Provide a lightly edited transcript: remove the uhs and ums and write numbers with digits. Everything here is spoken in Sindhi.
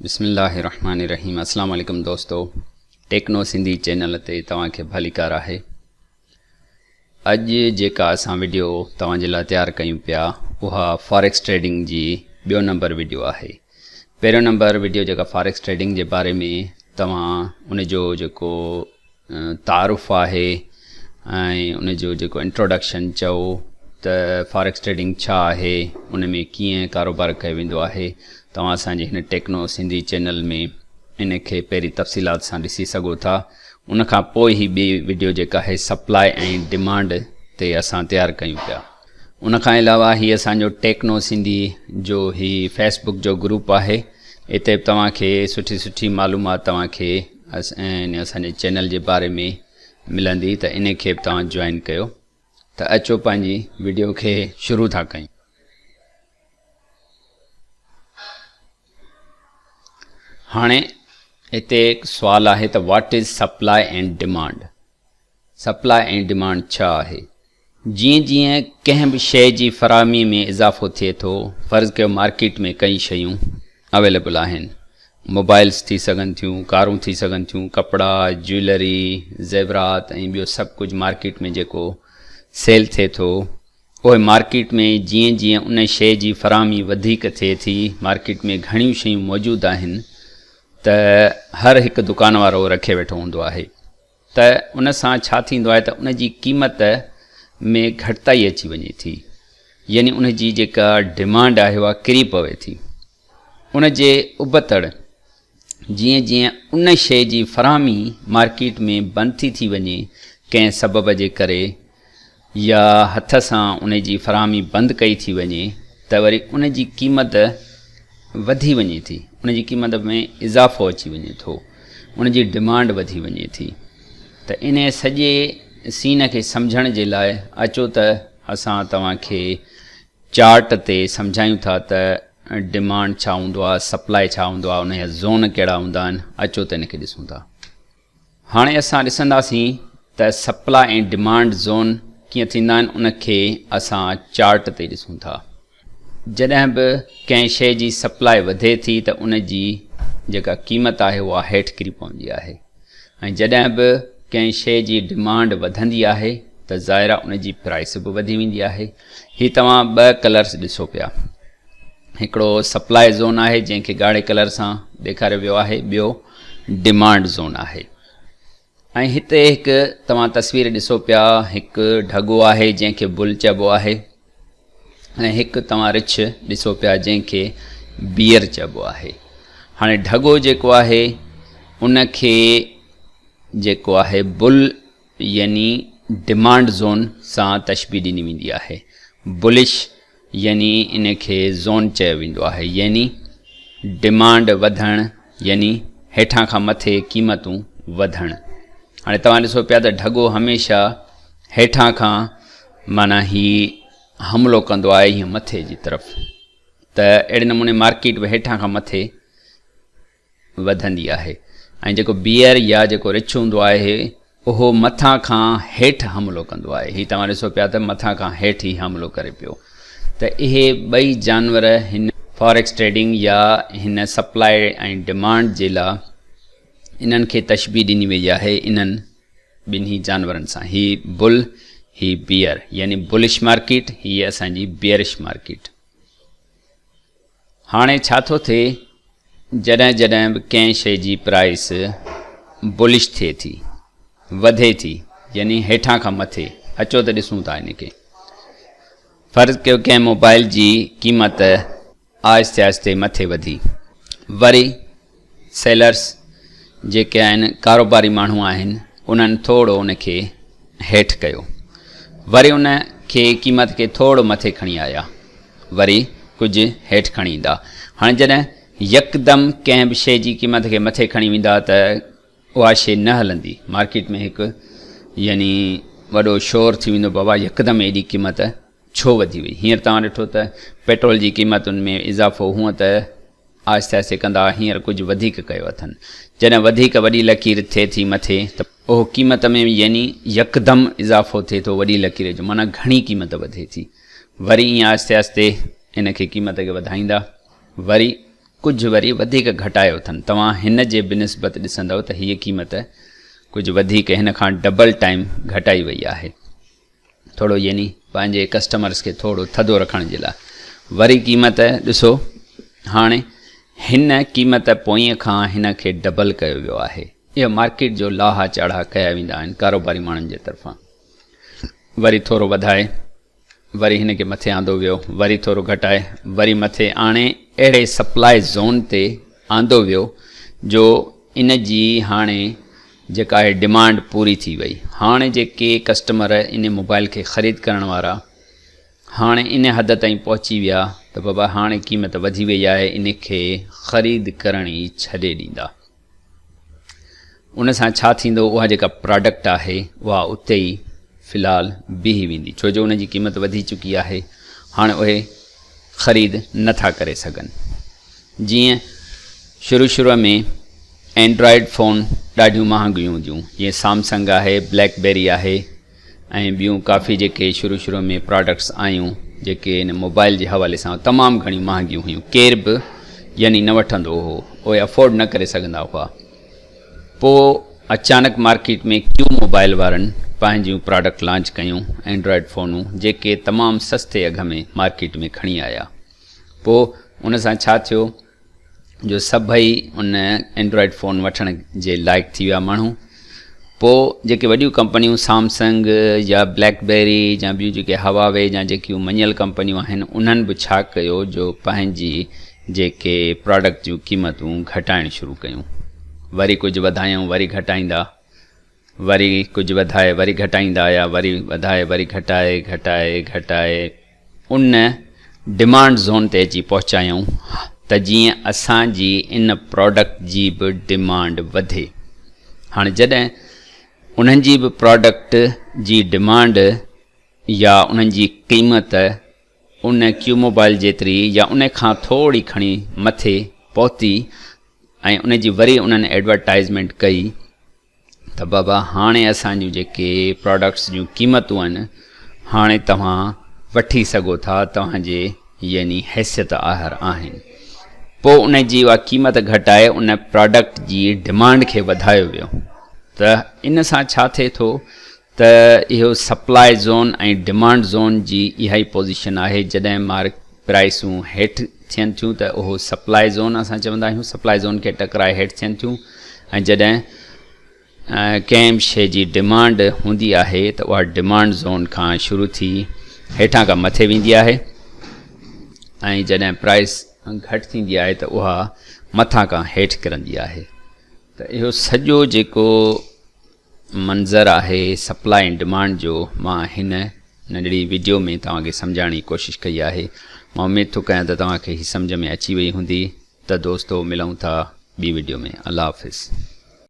بسم الله الرحمن الرحيم السلام عليڪم دوستو ٽيڪنو سنڌي چينل تي توهان کي ڀليڪار آهي اڄ جيڪا اسان وڊيو توهان جي لاء تيار ڪيون پيا اها فاريڪس ٽريڊنگ جي ٻيو نمبر وڊيو آهي پهريون نمبر وڊيو جيڪا فاريڪس ٽريڊنگ جي باري ۾ توهان ان جو جيڪو تعارف آهي ۽ ان جو جيڪو انٽروڊڪشن چئو ته فاريڪس ٽريڊنگ ڇا آهي ان ۾ ڪيئن ڪاروبار ڪيو ويندو آهي توهان اسان جي هن ٽيڪنو سنڌي چينل ۾ ان کي پهرين تفصيلات سان ڏسي سگهو ٿا ان کان پوء هي ٻي وڊيو جيڪا آهي سپلاء ۽ ڊمانڊ تي اسان تيار ڪيون پيا ان کان علاوه هي اسان جو ٽيڪنو سنڌي جو هي فيس بڪ جو گروپ آهي اتي به توهان کي سٺي سٺي معلومات توهان کي اسان جي چينل جي باري ۾ ملندي ته ان کي به توهان جوائن ڪيو ته اچو پنهنجي وڊيو کي شروع ٿا ڪيون. هاڻي هتي هڪ سوال آهي ته what is supply and demand supply ۽ demand ڇا آهي؟ جيئن جيئن ڪنهن به شيء جي فراهمي ۾ اضافو ٿئي ٿو، فرض ڪيو مارڪيٽ ۾ ڪئي شيون اويليبل آهن، موبائلز ٿي سگهن ٿيون، ڪارون ٿي سگهن ٿيون، ڪپڙا، جيولري، زيورات ۽ ٻيو سڀ ڪجهه مارڪيٽ ۾ جيڪو سيل ٿئي ٿو، اهي مارڪيٽ ۾ جيئن جيئن ان شيء جي فراهمي وڌيڪ ٿئي ٿي، مارڪيٽ ۾ گهڻيون شيون موجود آهن ته هر هڪ دڪان وارو رکي ويٺو هوندو آهي. ته ان سان ڇا ٿيندو آهي ته ان جي قيمت ۾ گهٽتائي اچي وڃي ٿي يعني ان جي جيڪا ڊمانڊ آهي اها ڪري پوي ٿي. ان جي ابتڙ جيئن جيئن ان شيء جي فراهمي مارڪيٽ ۾ بند ٿي ٿي وڃي ڪنهن سبب جي ڪري يا هٿ سان ان جي فراهمي بند ڪئي ٿي وڃي ته وري ان جي قيمت وڌي وڃي ٿي، ان جي قيمت ۾ اضافو اچي وڃي ٿو، ان جي ڊمانڊ وڌي وڃي ٿي ته ان سڄي سين کي سمجهڻ جي لاء اچو ته اسان توهان کي چارٽ تي سمجهايون ٿا ته ڊمانڊ ڇا هوندو آهي، سپلاء ڇا هوندو آهي، ان جا زون ڪهڙا هوندا آهن، اچو ته ان کي ڏسون ٿا. هاڻي اسان ڏسنداسين ته سپلاء ۽ ڊمانڊ زون ڪيئن ٿيندا آهن ان کي اسان چارٽ تي ڏسون ٿا. جڏهن به ڪنهن شيء جي سپلاء وڌي ٿي ته ان جي جيڪا قيمت آهي اها هيٺ ڪري پوندي آهي ۽ جڏهن به ڪنهن شيء جي ڊمانڊ وڌندي آهي ته ظاهر آهي ان جي پرائس به وڌي ويندي آهي. هي توهان ٻه ڪلرس ڏسو پيا هڪڙو سپلاء زون آهي جنهن کي ڳاڙهي ڪلر سان ڏيکاريو ويو آهي ٻيو ڊمانڊ زون آهي ۽ هتي هڪ توهان تصوير ڏسو پيا هڪ ڍڳو آهي جنهن کي بل چئبو آهي ۽ هڪ توهان رڇ ڏسو پيا جنهن کي بيئر چئبو آهي هاڻي ڍڳو جيڪو آهي ان کي جيڪو آهي بل يعني ڊمانڊ زون سان تشبيهه ڏني ويندي آهي. بلش يعني ان کي زون چيو ويندو آهي يعني ڊمانڊ وڌڻ يعني هيٺان کان مٿي قيمتون وڌڻ. هاڻي توهان ڏسو پيا ته ڍڳو هميشه هيٺان کان معنيٰ هي حملو ڪندو آهي هيئن مٿي جي طرف ته اهڙي نموني مارڪيٽ به هيٺان کان مٿي وڌندي آهي ۽ جيڪو بيئر يا جيڪو رڇ هوندو آهي اهو مٿان کان هيٺ حملو ڪندو آهي. هي توهان ڏسو پيا ته مٿان کان هيٺ هي حملو ڪري پيو ته اهي ٻئي جانور هن فاريڪس ٽريڊنگ يا هن سپلاء ۽ ڊمانڊ جي لا انهن کي تشبيهه ڏني وئي آهي انهن ٻنهي جانورن سان هي بل هي بيئر يعني بلش مارڪيٽ هي اسان جي بيئرش مارڪيٽ. هاڻي ڇا ٿو ٿئي جڏهن جڏهن به ڪنهن شيء جي پرائس بلش ٿئي ٿي وڌي ٿي يعني هيٺان کان مٿي اچو ته ڏسون ٿا ان کي فرض ڪيو ڪنهن موبائل جي قيمت آهستي آهستي مٿي وڌي وري سيلرس جيڪي آهن ڪاروباري ماڻهو آهن انهن ٿورو ان کي هيٺ ڪيو وري ان کي قيمت کي ٿورو مٿي کڻي آيا وري ڪجهه هيٺ کڻي ايندا هاڻي جڏهن يڪدم ڪنهن به شيء جي قيمت کي مٿي کڻي ويندا ته اها شيء نه هلندي مارڪيٽ ۾ هڪ يعني وڏو شور ٿي ويندو بابا يڪدم ايڏي قيمت ڇو وڌي وئي هينئر توهان ڏٺو ته پيٽرول جي قيمتن ۾ اضافو هونء ته آهستي آهستي ڪندا هينئر ڪجهه وڌيڪ ڪيو اٿن. جڏهن وڌيڪ وڏي لڪير ٿئي ٿي مٿي ته اهو قيمت ۾ يعني يڪدم اضافو ٿئي ٿو وڏي لڪير جو معنيٰ گهڻي قيمت وڌي ٿي. وري ائين آهستي آهستي ان کي قيمت کي وڌائيندا وري ڪجهه وري وڌيڪ گهٽايو اٿن. توهان هن جي بنسبت ڏسندؤ ته هيء قيمت ڪجهه وڌيڪ هن کان ڊبل ٽائيم گهٽائي وئي آهي. ٿورو يعني پنهنجي ڪسٽمرس کي ٿورو ٿڌو رکڻ جي لاء. وري قيمت ڏسو هاڻي هن قيمت پوئين کان هن کي ڊبل ڪيو ويو آهي. اهو مارڪيٽ جو لاها چاڙها ڪيا ويندا آهن ڪاروباري ماڻهن جي طرفان. وري ٿورو وڌائي وري هن کي مٿي آندو ويو، وري ٿورو گهٽائي وري مٿي آڻي اهڙي سپلاء زون تي آندو ويو جو ان جي هاڻي جيڪا آهي ڊمانڊ پوري ٿي وئي. هاڻي جيڪي ڪسٽمر ان موبائل کي خريد ڪرڻ وارا هاڻي ان حد تائين پهچي ويا ته بابا هاڻي قيمت وڌي وئي آهي ان کي خريد ڪرڻ ئي ڇڏي ڏيندا. ان سان ڇا ٿيندو اها جيڪا پراڊڪٽ آهي اها اتي ئي في الحال بيهي ويندي ڇو جو ان جي قيمت وڌي چڪي آهي هاڻي اهي خريد نٿا ڪري سگهن جيئن شروع شروع ۾ اينڊرائيڊ فون ڏاڍيون مهانگيون هونديون جيئن سامسنگ آهي بليڪ بيري آهي ۽ ٻيون ڪافي جيڪي شروع شروع ۾ پراڊڪٽس آيون جيڪي ان موبائل جي حوالي سان تمام گهڻيون مهانگيون هيون ڪير به يعني نه وٺندو هو اهي افورڊ نه ڪري سگهندا هئا پوء اچانڪ مارڪيٽ ۾ ڪيو موبائل وارن پنهنجيون پراڊڪٽ لانچ ڪيون اينڊرائيڊ فونون جيڪي تمام سستي اگهه ۾ مارڪيٽ ۾ کڻي آيا پوء ان سان ڇا ٿيو جو سڀئي ان اينڊرائيڊ فون وٺڻ جي لائق ٿي ويا ماڻهو پوء جيڪي وڏيون ڪمپنيون سامسنگ يا بليڪ بيري يا ٻيون جيڪي هواوي يا جيڪيون مڃيل ڪمپنيون آهن انهن به ڇا ڪيو جو پنهنجي جيڪي پراڊڪٽ جون قيمتون گهٽائڻ شروع ڪيون وري ڪجهه وڌايائون وري گهٽائيندا وري ڪجهه وڌائي وري گهٽائيندا آيا وري وڌائي وري گهٽائي گهٽائي گهٽائي ان ڊمانڊ زون تي اچي پهچايائون ته جيئن اسان جي ان پراڊڪٽ جي به ڊمانڊ وڌي. هاڻي جڏهن انهن جي به پراڊڪٽ جي ڊمانڊ يا انهن جي قيمت ان ڪيو موبائل جيتري يا ان کان ٿوري کڻي مٿي پهتي ۽ ان جي وري انهن ايڊورٽائزمينٽ ڪئي ته بابا هاڻي اسان جون جيڪي پراڊڪٽس جون قيمتون آهن هاڻي توهان وٺي سگهو ٿا توهان جي يعني حيثيت آهر آهن پوء ان جي اها قيمت گهٽائي ان پراڊڪٽ جي ڊمانڊ کي وڌايو ويو ته ان سان ڇا ٿئي ٿو ته اهو سپلاء زون ۽ ڊمانڊ زون جي اها ئي پوزيشن آهي جڏهن مارڪ پرائسون هيٺ ٿين ٿيون ته اهو سپلاء زون اسان چوندا آهيون سپلاء زون کي ٽڪرائي هيٺ ٿين ٿيون ۽ جڏهن ڪنهن به شيء جي ڊمانڊ هوندي آهي ته اها ڊمانڊ زون کان شروع ٿي هيٺان کان مٿي ويندي آهي ۽ جڏهن پرائس گهٽ ٿيندي آهي ته اها مٿان کان هيٺ ڪرندي آهي ته اهو سڄو جيڪو منظر آهي سپلاء ۽ ڊمانڊ جو مان هن ننڍڙي وڊيو ۾ توهان کي سمجهائڻ جي ڪوشش ڪئي آهي مان اميد ٿو ڪيان ته توهان کي هي سمجهه ۾ اچي وئي هوندي ته دوستو ملون ٿا ٻي وڊيو ۾ الله حافظ.